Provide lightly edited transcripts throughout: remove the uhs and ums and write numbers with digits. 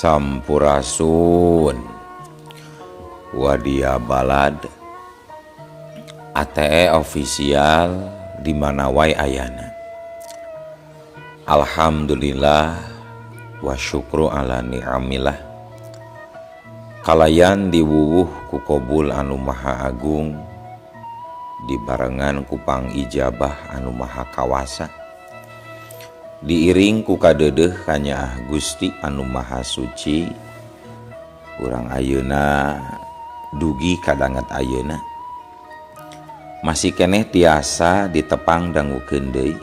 Sampurasun Wadia Balad ATE official di mana wae ayana. Alhamdulillah wa syukru ala ni'amillah. Kalayan diwuwuh ku kobul anu maha agung, dibarengan ku pangijabah anu maha kawasa, diiring ku kadeudeuh kanyaah Gusti anu maha suci. Urang ayeuna dugi kadanget ayeuna masih keneh tiasa ditepang dangukeun deui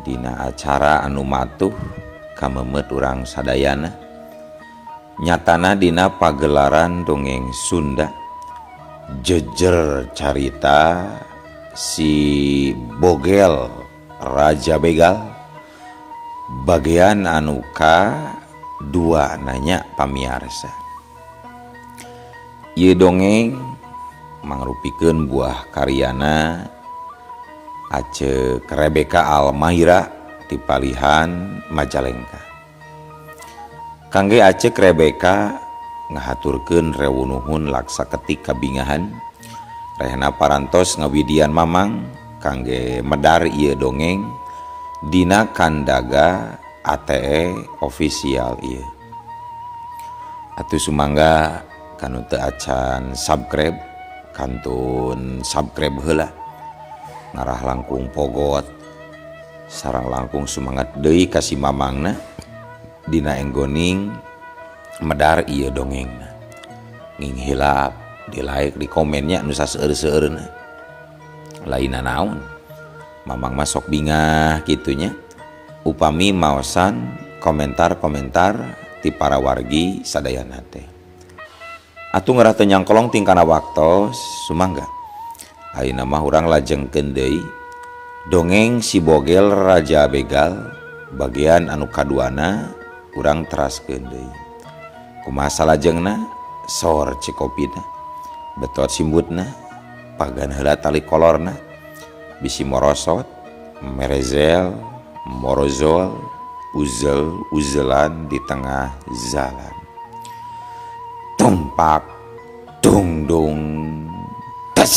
dina acara anu matuh kamemet urang sadayana, nyatana dina pagelaran dongeng Sunda Jejer Carita si Bogel Raja Begal bagian anu ka-2 nanya pamiarsa. Ieu dongeng mangrupikeun buah karyana Acek Rebecca Almaira ti palihan Majalengka. Kangge Acek Rebecca ngahaturkeun rewunuhun laksa ketik kabingahan rehna parantos ngawidian mamang kangge medar ieu dongeng dina kandaga ATE official ieu. Atuh sumangga kanu teu acan subscribe kantun subscribe heula, ngarah langkung pogot sareng langkung sumangat deui ka si mamangna dina enggoning medar ieu dongengna. Nging hilap di like di komennya nu saseueur-seueurna. Lainna naon, mamang mah sok bingah kitunya upami maosan komentar-komentar ti para wargi sadayana teh. Atuh ngarah teu nyangkolong tingkana waktos sumangga. Ayeuna mah urang lajengkeun deui dongeng si Bogel Raja Begal bagian anu kaduana urang teraskeun deui. Kumaha salajengna? Sor cikopina, betot simbutna, pagan heula tali kolorna, bisi morosot, merezel, morozol, uzel uzelan di tengah jalan. Tumpak, dung dung, tes.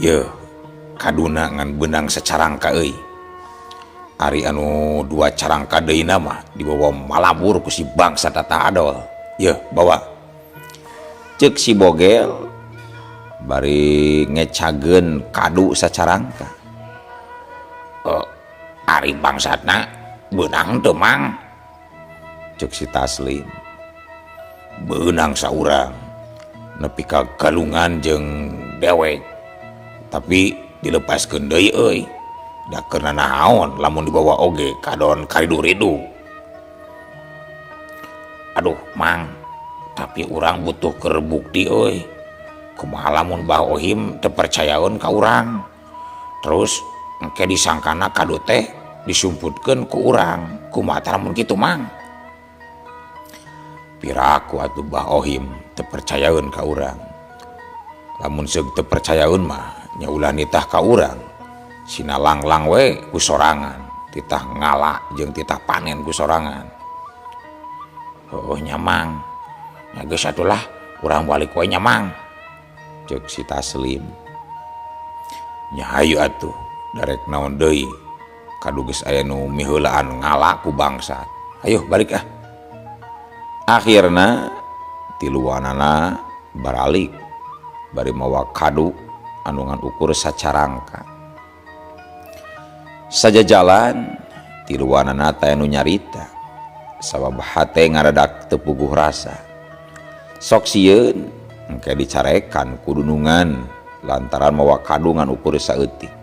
Yeuh, kaduna ngan benang sacarangka euy. Ari anu 2 carangka deui mah dibawa malabur ku si bangsa tata adol. Yeuh, bawa. Ceuk si Bogel bari ngecageun kadu sacarangka. Ari bangsatna beunang teu mang? Ceuk si Taslim. Beunang saurang nepi ka galungan jeung dewek. Tapi dilepaskeun deui euy. Da keur nanaon lamun dibawa oge kadon karidu-ridu. Aduh mang, tapi urang butuh keur bukti euy. Kumaha lamun Bah Ohim teu percayaeun ka urang. Terus engke disangkana kadu teh disumputkeun ku urang. Kumaha tah lamun kitu mang? Piraku atuh Bah Ohim teu percayaeun ka urang. Lamun seug teu percayaeun mah nya ulah nitah ka urang. Sina langlang we ku sorangan, titah ngala jeung titah panen ku sorangan. Heuh nya mang. Nya geus atulah urang balik we nya mang. Ceuk si Taslim. Nya hayu atuh, darek naon deui. Kadu geus aya nu miheulaan ngala ku bangsat. Ayo balik ah. Akhirna tiluanana baralik bari mawa kadu anu ngan ukur sacarangka. Saja jalan tiluanana teh nu nyarita sabab hate ngaradak teu puguh rasa. Sok sieun engke dicarekan ku dunungan lantaran mawa kadu ngan ukur saeutik.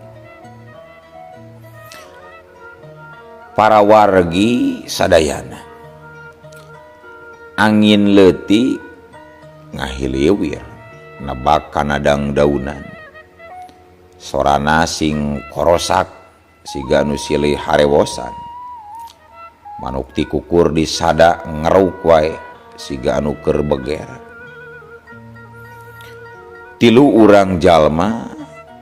Para wargi sadayana angin leutik ngahiliwir nebak kanadang daunan. Sorana sing korosak siga nu silih harewosan. Manuk ti kukur disada ngeruk wae siga anu keur beger. Tilu urang jalma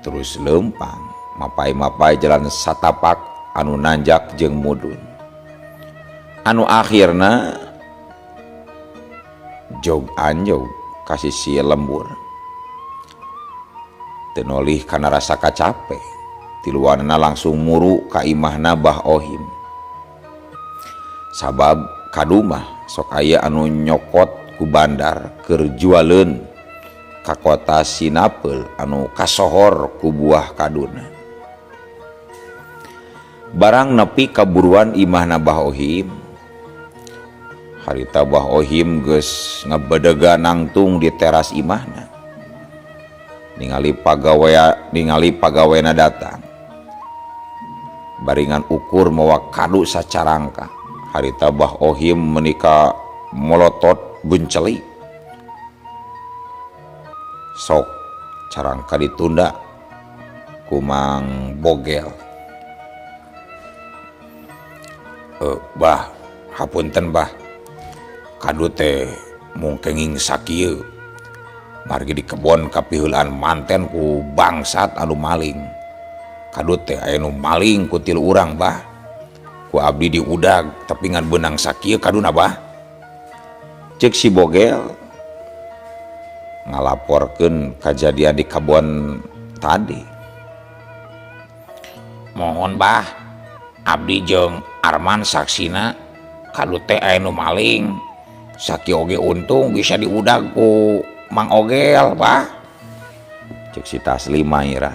terus leumpang mapai-mapai jalan satapak anu nanjak jeung mudun. Anu akhirna jog anjog ka sisi lembur. Teu nolih kana rasa kacape, tiluanana langsung muru ka imahna Bah Ohim. Sabab kadumah sok aya anu nyokot ku bandar keur jualeun ka kota Sinapeul anu kasohor ku buah kaduna. Barang nepi ka buruan imahna Bah Ohim, harita Bah Ohim geus ngebedega nangtung di teras imahna. Ningali pagawena datang. Baringan ukur mawa kadu sacarangka. Harita Bah Ohim menika molotot benceli. Sok carangka ditunda ku Mang Bogel. Bah, hapunten bah. Kadu teh mung kenging sakieu. Margi di kebon kapiheulaan manten ku bangsat anu maling. Kadu teh aya nu maling ku tilu urang bah. Ku abdi diudag tapi ngan beunang sakieu kaduna bah. Ceuk si Bogel ngalaporkeun kajadian di kebon tadi. Mohon bah, abdi jeung Arman saksina kadu teh aya nu maling. Sakieu oge untung bisa diudag ku Mang Ogel bah. Ceuk si Taslim mairan.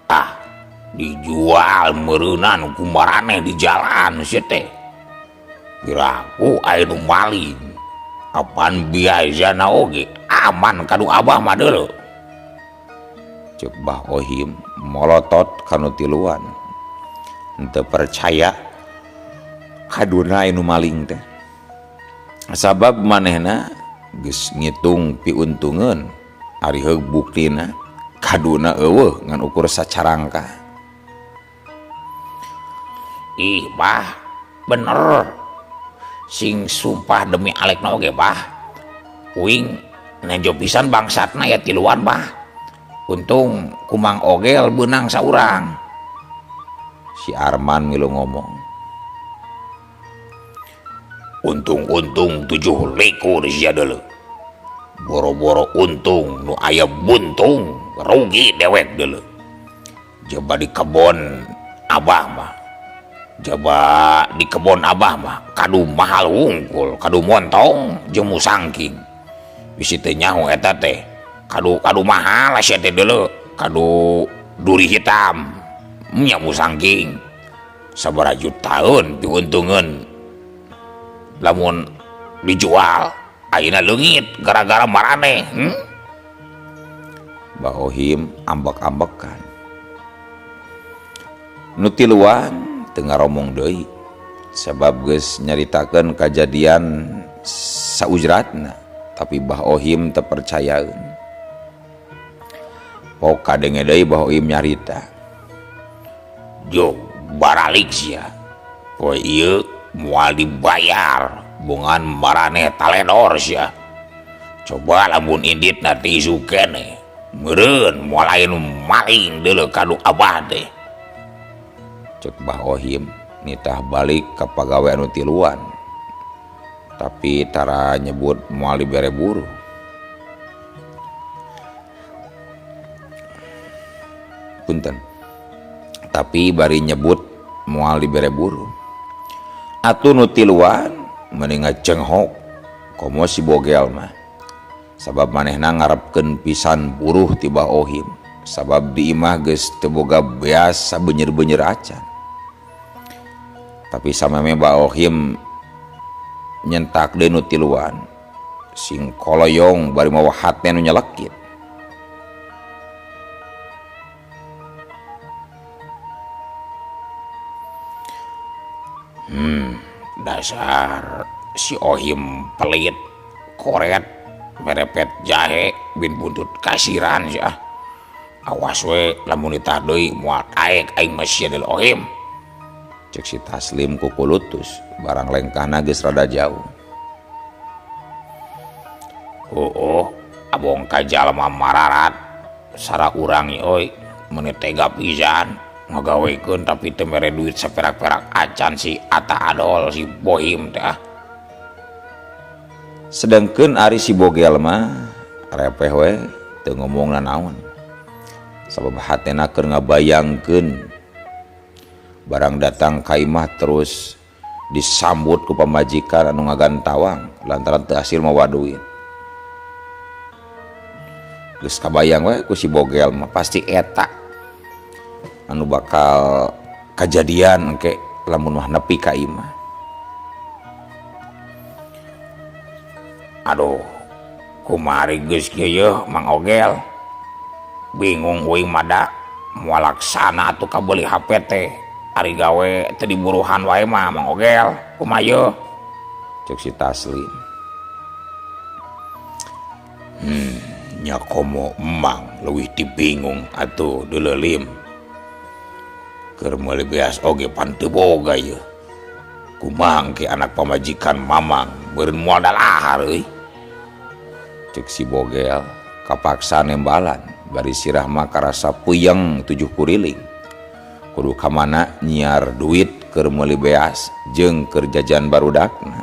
Ah, dijual meureunan ku maraneh di jalan sia teh. Piraku aya nu maling. Apan biasana oge aman kadu abah mah deuleu. Ceuk Bah Ohim molotot kanu tiluan. Henteu percaya kaduna anu maling teh. Sabab manehna geus ngitung piuntungeun ari heug buktina kaduna eueuh ngan ukur sacarangka. Ih bah, bener. Sing sumpah demi alekna oge bah. Uing nejo pisan bangsatna ya tiluan bah. Untung ku Mang Ogel beunang saurang. Si Arman milu ngomong. Untung-untung 7 likur sia deuleu. Boro-boro untung nu aya buntung rugi dewek deuleu. Jaba di kebon abah mah. Jaba di kebon abah mah kadu mahal wungkul, kadu montong jeung musangking. Bisi teu nyaho eta teh. Kadu mahal sia teh deuleu, kadu duri hitam nya musangking. Sabaraha juta taun diuntungeun lamun dijual ayeuna leungit gara-gara maraneh. Bah Ohim ambek-ambekan. Nu tiluan teu ngaromong deui sabab geus nyaritakeun kajadian saujratna, tapi Bah Ohim teu percayaeun. Pok kadenge deui Bah Ohim nyarita. Jo baralik sia. Poe ieu moal dibayar bongan maraneh taledor sia. Coba lamun inditna ti isuk keneh meureun moal aya nu maling deuleu kadu abah teh. Ceuk Bah Ohim nitah balik ka pagawe anu tiluan. Tapi tara nyebut moal dibere buruh. Punten. Tapi bari nyebut moal dibere buruh. Atuh nu tiluan mending ngacenghok komo si Bogel mah. Sabab manehna ngarepkeun pisan buruh ti Bah Ohim. Sabab di imah geus teu boga beas sabeunyer-beunyer acan. Tapi sameme Bah Ohim nyentak deui nu tiluan sing koloyong bari mawa hate nu nyelekit. Dasar si Ohim pelit, koret, merepet jahe, bin buntut kasiran sia. Awas we lamun nitah deui moal daek aing mah sia deuleu Ohim. Cek si Taslim kukulutus barang lengkahna geus rada jauh. Oh, abong ka jalma mararat sara urang euy meuni tega pisan ngagawekeun tapi teu mere duit saperak-perak acan si Ata Adol si Bohim teh ah. Sedengkeun ari si Bogel mah repeh we teu ngomong nanaon. Sabab hatena keur ngabayangkeun barang datang ka imah terus disambut ku pamajikan anu ngagantawang lantaran teu hasil mawa duit. Geus kabayang we ku si Bogel mah pasti eta anu bakal kajadian engke lamun mah nepi ka imah. Aduh, kumari geus kieu yeuh Mang Ogel. Bingung uing mada moal laksana atuh kabeuli HP teh. Ari gawe teu diburuhan wae mah Mang Ogel, kumaha yeuh? Cek si Taslim. Nya komo emang leuwih ti bingung atuh deuleulim. Keur meuli beas oge pan teu boga yeuh. Kumaha engke anak pamajikan mamang beureun moal dalahar euy. Cek si Bogel kapaksa nembalan bari sirah mah karasa puyeng 7 kuriling. Kudu ka mana nyiar duit keur meuli beas jeung keur jajan barudakna.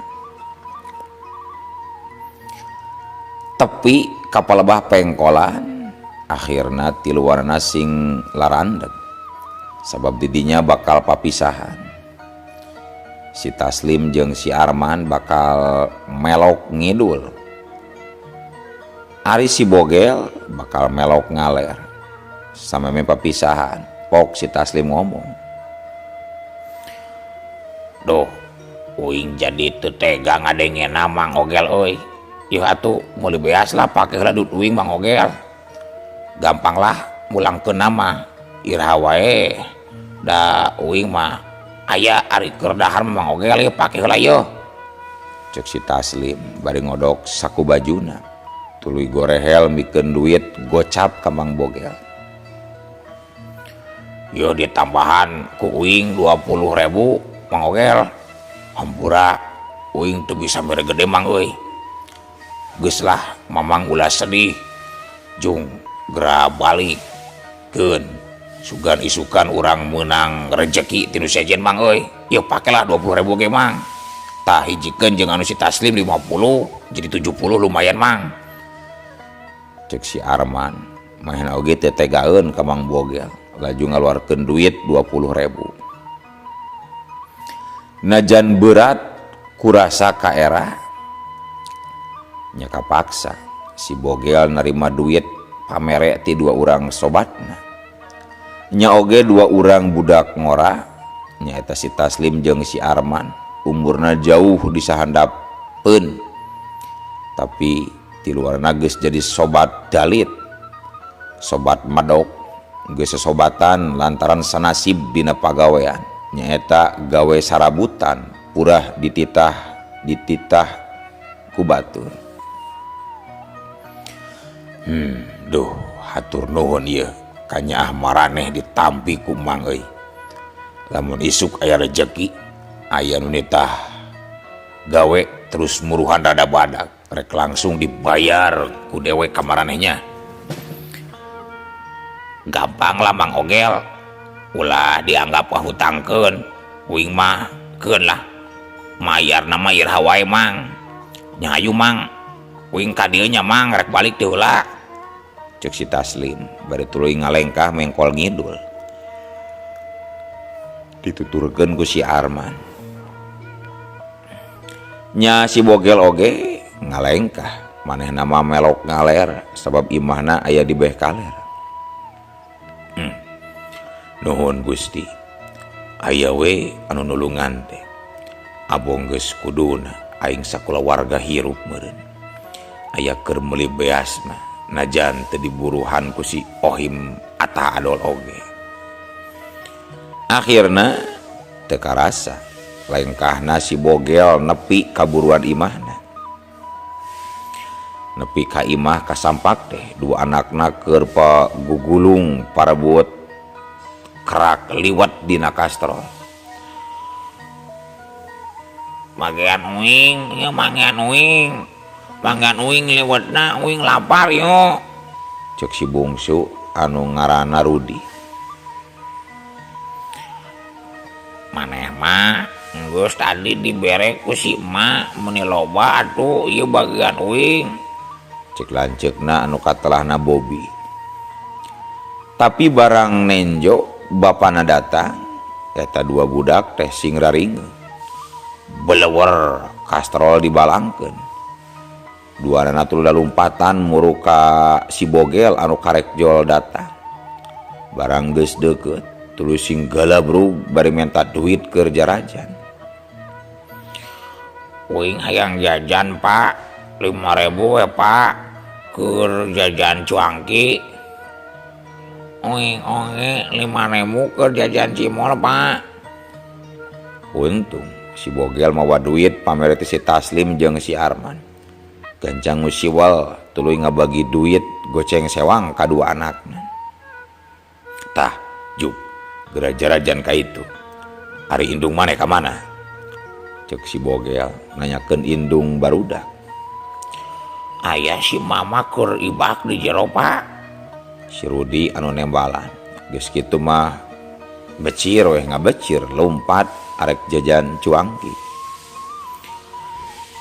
Tepi kapalebah pengkolan akhirna tiluanana sing larandeg sabab didinya bakal papisahan. Si Taslim jeung si Arman bakal melok ngidul. Ari si Bogel bakal melok ngaler. Sameme papisahan, pok si Taslim ngomong. Duh, uing jadi teu tega ngadengena Mang Ogel euy. Yeuh atuh meuli beas lah pake heula duit uing Mang Ogel. Gampang lah mulangkeun nama iraha wae. Da uing mah aya ari keur dahar mah Mang Ogel yeuh pake heula yeuh. Cek si Taslim bari ngodok saku bajuna. Tuluy gorehel mikeun duit gocap ka Mang Bogel. Yeuh ditambahan ku uing 20.000 Mang Ogel. Hampura uing teu bisa mere gede Mang euy. Geus lah Mamang ulah sedih. Jung gera balik keun. Sugan isukan urang meunang rejeki ti nu sejen Mang euy. Yeuh pakelah 20.000 ge Mang. Tah hijikeun jeung anu si Taslim 50 jadi 70 lumayan Mang. Cek si Arman manehna oge teu tegaeun ka Mang Bogel laju ngaluarkeun duit 20.000. Najan berat kurasa ka era nya kapaksa si Bogel narima duit pamere ti dua urang sobatna. Nya oge dua urang budak ngora nyaeta si Taslim jeung si Arman umurna jauh disahandapeun tapi ti luarna geus jadi sobat dalit sobat madok geus sesobatan lantaran sanasib dina pagawean nyaeta gawe sarabutan purah dititah ku batur. Duh hatur nuhun ieu kanyaah maraneh ditampi ku Mang euy. Lamun isuk aya rejeki aya nu nitah gawe terus muruhan rada badak rek langsung dibayar ku dewek ka maranehnya. Gampang lah Mang Ogel ulah dianggap hutangkeun uing mah keun lah mayarna mah iraha wae Mang. Nya hayu Mang uing ka dieu nya Mang rek balik teh heula. Cek si Taslim bari tuluy ngalengkah mengkol ngidul. Dituturkeun ku si Arman. Nya si Bogel oge ngalengkah manehna mah melok ngaler sabab imahna aya di beh kaler. Nuhun Gusti aya we anu nulungan teh. Abong geus kuduna aing sakulawarga hirup meureun. Aya keur meuli beas mah najan teu diburuhan ku si Ohim Ata Adol oge. Akhirna teu karasa lengkahna si Bogel nepi ka buruan imahna. Nepi ka imah kasampak teh dua anakna keur pagugulung parebut kerak liwet dina kastrol. Bagian uing, ieu bagian uing. Bagian uing liwetna uing lapar yo. Cek si bungsu anu ngaranna Rudi. Maneh mah geus tadi dibere ku si emak meuni loba atuh ieu bagian uing. Cek lanceukna anu katelahna Bobi. Tapi barang nenjo bapana datang eta dua budak teh sing raringeun. Belewer kastrol dibalangkeun. Duanana tuluy lompatan muru ka si Bogel anu karek jol datang. Barang geus deukeut tuluy sing galabrug bari menta duit keur jarajan. Uing hayang jajan Pak, 5.000 we Pak, keur jajan cuangki. Uing oge 5.000 keur jajan cimol Pak. Untung si Bogel mawa duit pamere ti si Taslim jeung si Arman. Gancang ngusiwal tuluy ngabagi duit goceng sewang ka dua anakna. Tah, juk geura jarajan ka itu. Ari indung maneh ka mana? Cek si Bogel nanyakeun indung barudak. Aya si mama keur ibak di jero Pak. Si Rudi anu nembalan. Geus kitu mah becir weh ngabecir lompat arek jajan cuangki.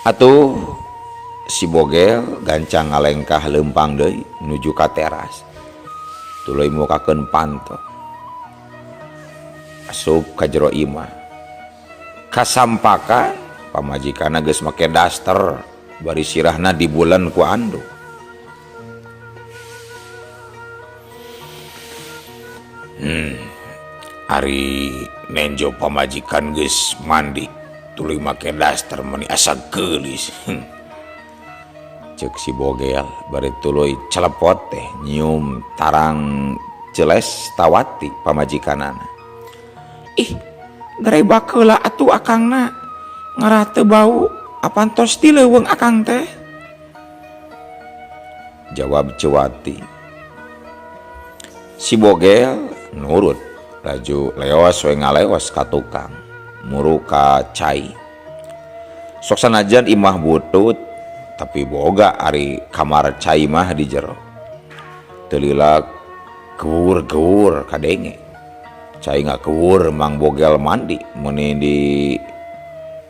Atuh si Bogel gancang ngalengkah leumpang deui nuju ka teras. Tuluy mukakeun panto. Asup ka jero imah. Kasampakan pamajikanna geus make daster bari sirahna dibulen ku anduk. Ari nenjo pamajikan geus mandi tuluy make daster meuni asa geulis. Ceuk si Bogel bari tuluy celepot teh nyium tarang jeles tawati pamajikanana. Ih, garebak heula atuh akangna ngarah teu bau apan tos ti leuweung akang teh? Jawab Cewati. Si Bogel nurut laju leos we ngaleos ka tukang muru ka cai. Sok sanajan imah butut tapi boga ari kamar cai mah di jero. Teu lila geur-geur kadenge. Cai ngakeur Mang Bogel mandi meuni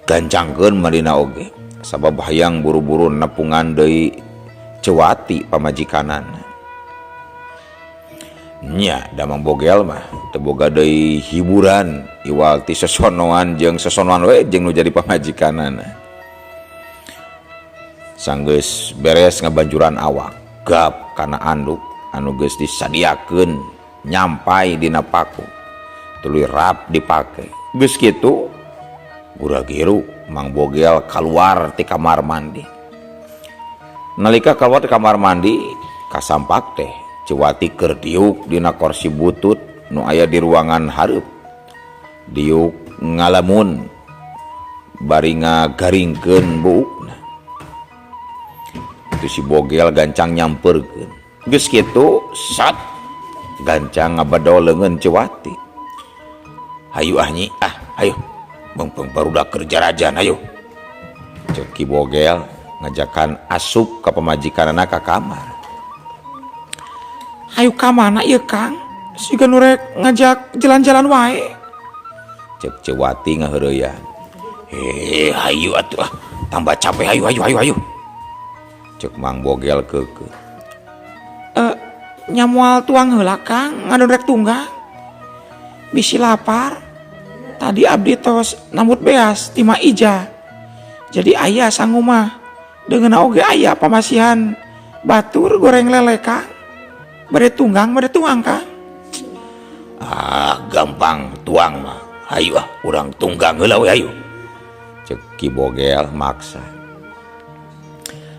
digancangkeun mandina oge sabab hayang buru-buru nepungan deui Cewati pamajikanana. Nya da Mang Bogel mah teu boga deui hiburan iwal ti sosonoan jeung sosonoan we jeung nu jadi pamajikanana. Sanggeus beres ngabanjuran awak gap kana anduk anu geus disadiakeun nyampai dina paku. Tuluy rap dipake. Geus kitu gura-giru Mang Bogel kaluar ti kamar mandi. Nalika kaluar ti kamar mandi kasampak teh Cewati keur diuk dina korsi butut nu aya di ruangan hareup. Diuk ngalamun bari ngagaringkeun buukna. Itu si Bogel gancang nyamperkeun. Geus kitu sat gancang ngabedol leungeun Cewati. Hayu ah nyi, ah hayu. Meungpeung barudak keur jarajan hayu. Ceuk Ki Bogel ngajakan asup ka pamajikanana ka kamar. Hayu ka mana ieu Kang? Siga nu rek ngajak jalan-jalan wae. Ceuk Cewati ngaheureuyan. Heh, hayu atuh ah, tambah capek hayu hayu hayu hayu. Ceuk Mang Bogel keukeuh. Nya moal tuang heula Kang, ngadon rek tunggang. Bisi lapar. Tadi abdi tos nambut beas ti Ma Ija. Jadi aya sangu mah. Deungeunna oge aya pamasihan batur goreng lele Kang. Bade tunggang, bade tuang Kang. Ah, gampang tuang mah. Hayu ah, urang tunggang heula we hayu. Ceuk Ki Bogel maksa.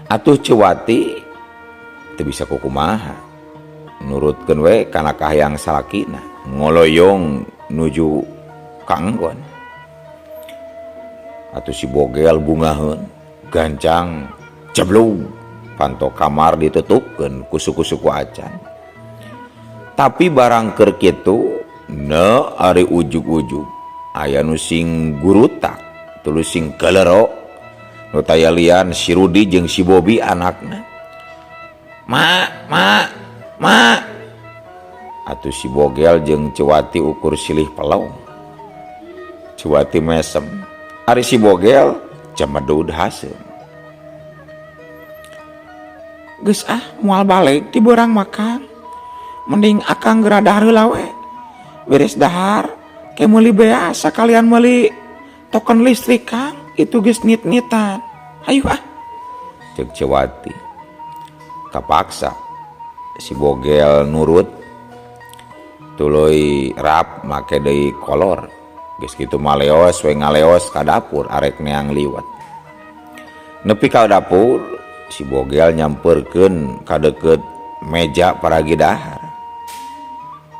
Atuh Cewati teu bisa kukumaha. Nurutkeun we kana kahayang salakina, ngoloyong nuju ka enggon. Atuh si Bogel bungaheun, gancang jeblug Panto kamar ditutupkeun ku suku-suku acan. Tapi barang keur kitu ne ari ujug-ujug aya nu sing gurutak tuluy sing galero nu taya lian si Rudi jeung si Bobi anakna. Ma, ma, ma. Atuh si Bogel jeung Cewati ukur silih pelong. Cewati mesem. Ari si Bogel cemedud haseum. Geus ah moal balik ti beurang makan. Mending akang geura dahar heula we. Beres dahar ke meuli beas sakalian meuli token listrik Kang. Itu geus nit-nitan. Hayu ah. Ceuk Cewati. Kapaksa si Bogel nurut tuluy rap make deui kolor. Geus kitu maleos we ngaleos ka dapur arek neang liwet. Nepi ka dapur si Bogel nyamperkeun ka deukeut meja paragi dahar.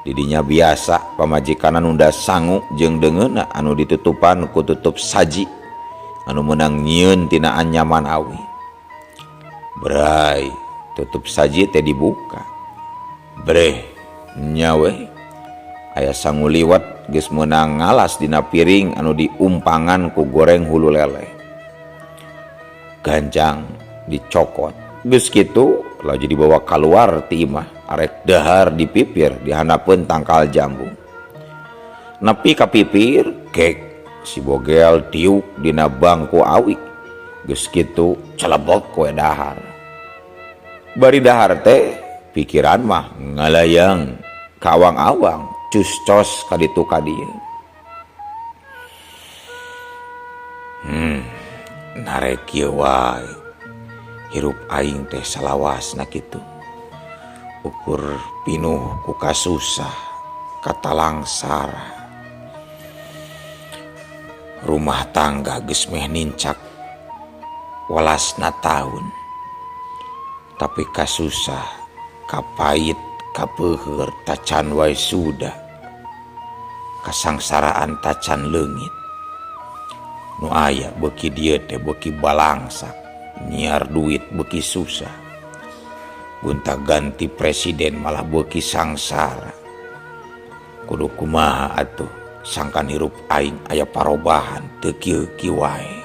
Didinya biasa pamajikanna nunda sangu jeung deungeunna anu ditutupan ku tutup saji anu meunang nyieun tina anyaman awi. Bray, tutup saji teh dibuka. Breh, nya we. Aya sangu liwet geus meunang ngalas dina piring anu diumpangan ku goreng hulu lele. Gancang dicokot. Geus kitu laju dibawa kaluar ti imah arek dahar di pipir di handapeun tangkal jambu. Nepi ka pipir kek si Bogel diuk dina bangku awi. Geus kitu celebek we dahar. Bari dahar teh pikiran mah ngalayang ka awang-awang cus-cos ka ditu ka dieu. Narek kieu wae. Hirup aing teh salawasna kitu. Ukur pinuh ku kasusah katalangsara. Rumah tangga geus meh nincak welasna tahun. Tapi kasusah, kapait, kapeuheur tacan wae sudah. Kasangsaraan tacan leungit. Nu aya beuki dieu teh beuki balangsak, nyiar duit beuki susah. Gonta-ganti presiden malah beuki sangsara. Kudu kumaha atuh sangkan hirup aing aya parobahan teu kieu-kieu wae.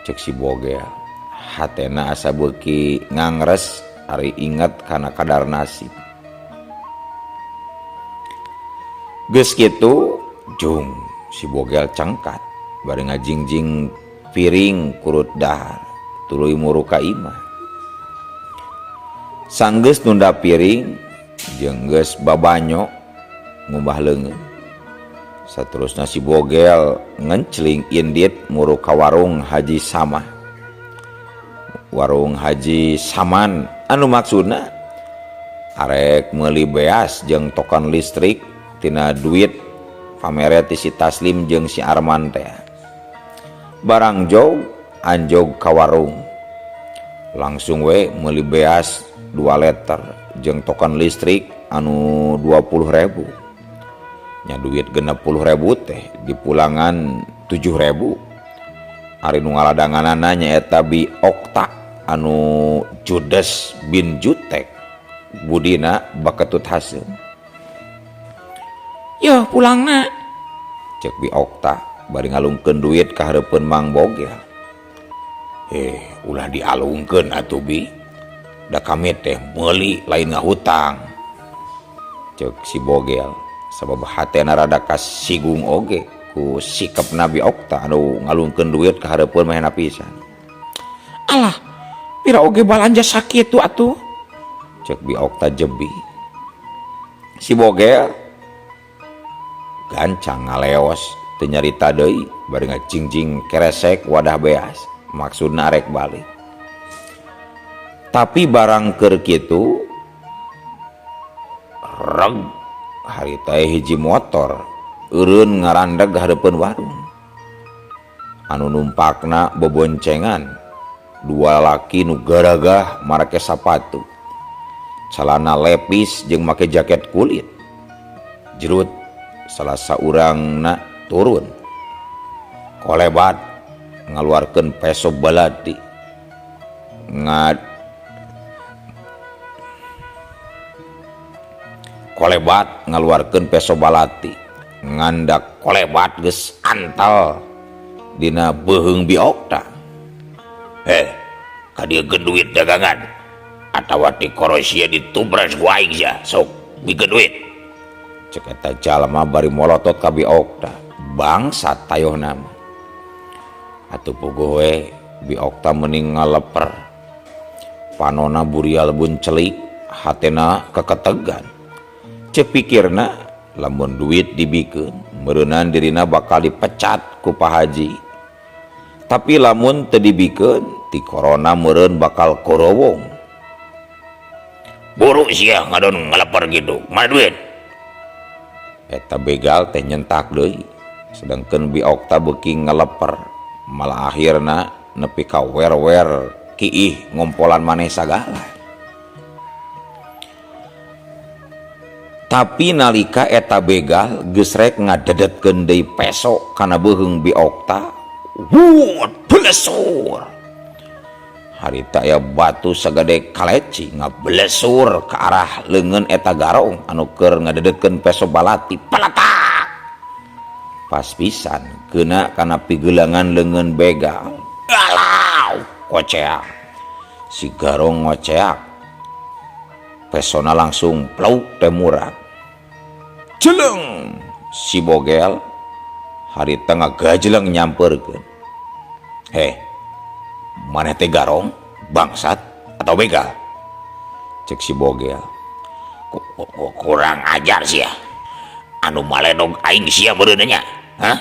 Ceuk si Bogel, hatena asa beuki ngangres ari inget kana kadar nasib. Geus kitu jung si Bogel cengkat bari ngajingjing piring kurut dahar tuluy muru ka imah. Sanggeus nunda piring jeung geus babanyo ngumbah leungeun. Saterusna si Bogel ngencling indit muru ka warung Haji Samah. Warung Haji Saman anu maksudna arek meuli beas jeung token listrik tina duit pamere ti si Taslim jeung si Arman teh. Barang jog anjog ka warung. Langsung we meuli beas 2 liter jeung token listrik anu 20.000. Nya duit 60.000 teh dipulangan 7.000. Ari nu ngaladanganana nyaeta Bi Okta anu Judes bin Jutek budina baketut haseum. Yoh pulangna cek Bi Okta bari ngalungkeun duit ka hareupeun Mang Bogel. Ulah dialungkeun atuh Bi. Da kami teh meuli lain ngahutang. Cek si Bogel sabab hatena rada kasigung oge ku sikap Nabi Okta anu ngalungkeun duit ka hareupeun mahena pisan. Alah, pira oge balanja sakitu atuh? Cek Bi Okta jebi. Si Bogel gancang ngaleos teu nyarita deui bari ngajingjing keresek wadah beas maksudna arek balik. Tapi barang keur kitu reg harita hiji motor eureun ngarandeg hareupeun warung. Anu numpakna boboncengan dua laki nu garagah marake sapatu, calana lepis jeung make jaket kulit. Jerut salah saurangna turun kolebat ngaluarkeun peso baladi. Ngad kolebat ngaluarkeun peso balati ngandak kolebat geus antal dina beuheung Bi Okta. Kadieukeun duit dagangan atawa ti korosia ditubras ku aing sia sok bikeun duit. Cek eta jalma bari molotot ka Bi Okta. Bangsat tayohna mah. Atuh puguh we Bi Okta mending ngaleper. Panona burial buncelik, hatena keketegan. Cek pikirna lamun duit dibikeun, meureunan dirina bakal dipecat ku Pak Haji. Tapi lamun teu dibikeun, ti corona meureun bakal korowong. Buru sia ngadon ngaleper gitu, mana duit? Eta begal teh nyentak deui, sedangkeun Bi Okta beuki ngaleper, malah akhirna nepi ka wer-wer kiih ngompolan maneh sagala. Tapi nalika eta begal geus rek ngadedetkeun deui peso kana beuheung Bi Okta, wuh blesur. Harita aya batu sagede kaleci ngablesur ka arah leungeun eta garong anu keur ngadedetkeun peso balati, peletak. Pas pisan keuna kana pigelangan leungeun begal. Galau koceak. Si garong ngoceak. Pesona langsung plauk teh murah. Jeleng si bogel harita ngagajeleng nyamperkeun. Heh, maneh teh garong, bangsat atau begal? Cek si bogel. Kurang ajar sia. Anu maledog aing sia meureun nya. Hah?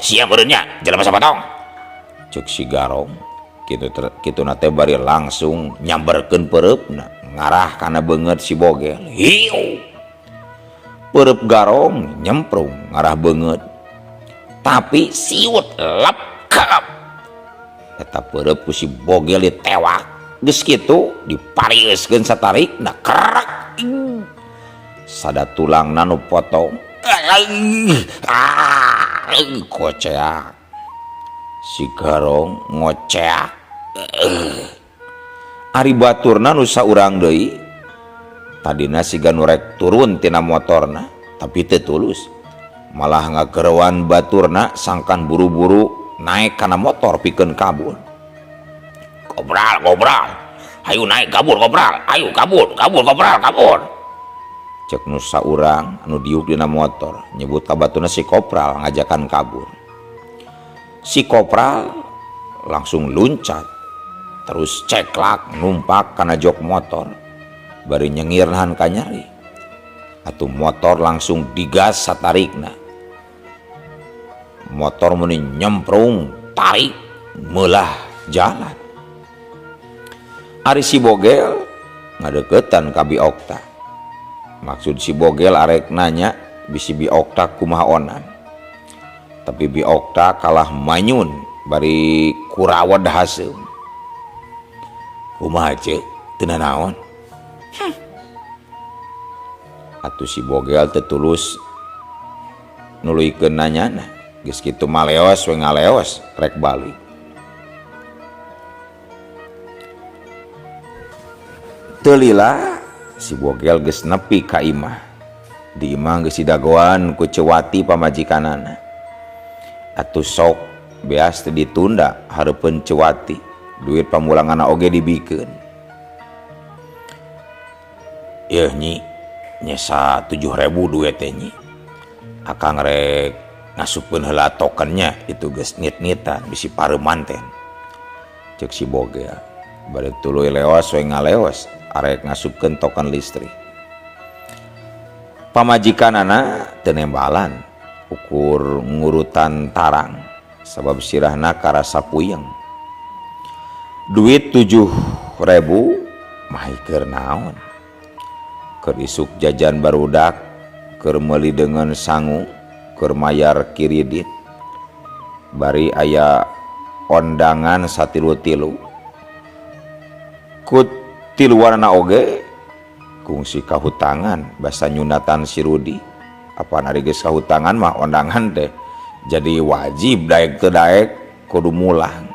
Sia meureun nya jelema sapotong. Cek si garong. Kitu kituna teh bari langsung nyamberkeun peureupna ngarah kana beungeut si bogel. Hiu. Peureub garong nyemprung ngarah beungeut. Tapi siut lepkep. Eta peureub ku si bogel ditewak. Geus kitu diparieuskeun satarikna krek. Sada tulangna nu potong. Koceak. Si garong ngoceak. Ari baturna nu saurang deui. Tadina siga nu rek turun tina motorna, tapi teu tulus. Malah ngageroan baturna sangkan buru-buru naik kana motor pikeun kabur. Kobral, kobral. Hayu naik kabur kobral. Ayo kabur, kabur kobral, kabur. Cek nu saurang anu diuk dina motor nyebut ka baturna si kopral ngajakan kabur. Si kopral langsung luncat terus ceklak numpak kana jok motor bari nyengir nahan kanyari. Atuh motor langsung digas satarikna. Motor meni nyemprung tarik meulah jalan. Ari si bogel ngadeukeutan ka Bi Okta. Maksud si bogel arek nanya bisi Bi Okta kumaha onan. Tapi Bi Okta kalah manyun bari kurawat haseum. Kumaha ceuk teu nanaon? Atuh si bogel teu tulus nuluykeun nanyana. Geus kitu maleos we ngaleos rek balik. Teu lila si bogel geus nepi ka imah. Di imah geus didagoan ku Cewati pamajikanana. Atuh sok beas teh ditunda hareupeun Cewati, duit pamulanganna oge dibikeun. Yeuh nyi, nyesa 7.000 duit teh nyi. Akang rek ngasupkeun heula tokennya itu geus nit-nitan bisi pareuman teh. Cek si bogel. Bari tuluy leos we ngaleos arek ngasupkeun token listrik. Pamajikanana teu nembalan ukur ngurutan tarang sabab sirahna karasa puyeng. Duit 7.000 mah keur naon? Keur isuk jajan barudak, keur meuli deungeun sangu, keur mayar kiridit. Bari aya ondangan satilu-tilu. Ku tiluanana oge kungsi kahutangan basa nyunatan si Rudi. Apaan ari geus kahutangan mah ondangan teh jadi wajib daek teu daek kudu mulang.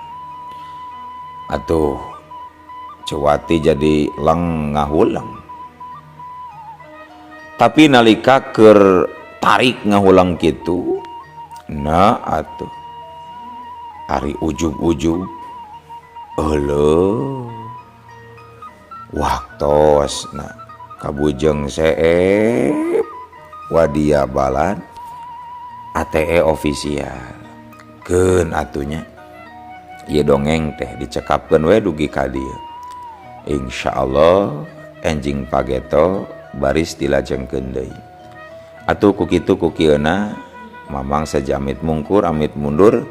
Atuh Ceu Wati jadi leng ngahuleng. Tapi nalika keur tarik ngahuleng kitu, nah atuh ari ujug-ujug euleuh waktosna ka Bujeng Seep Wadia Balad ATE official. Keun atuh nya ieu dongeng teh dicekapkeun we dugi ka dieu. Insyaallah enjing pageto baris dilajengkeun deui. Atuh ku kitu ku kieuna Mamang saja amit mungkur amit mundur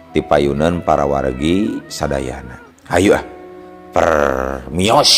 ti payuneun para wargi sadayana. Hayu ah, permios.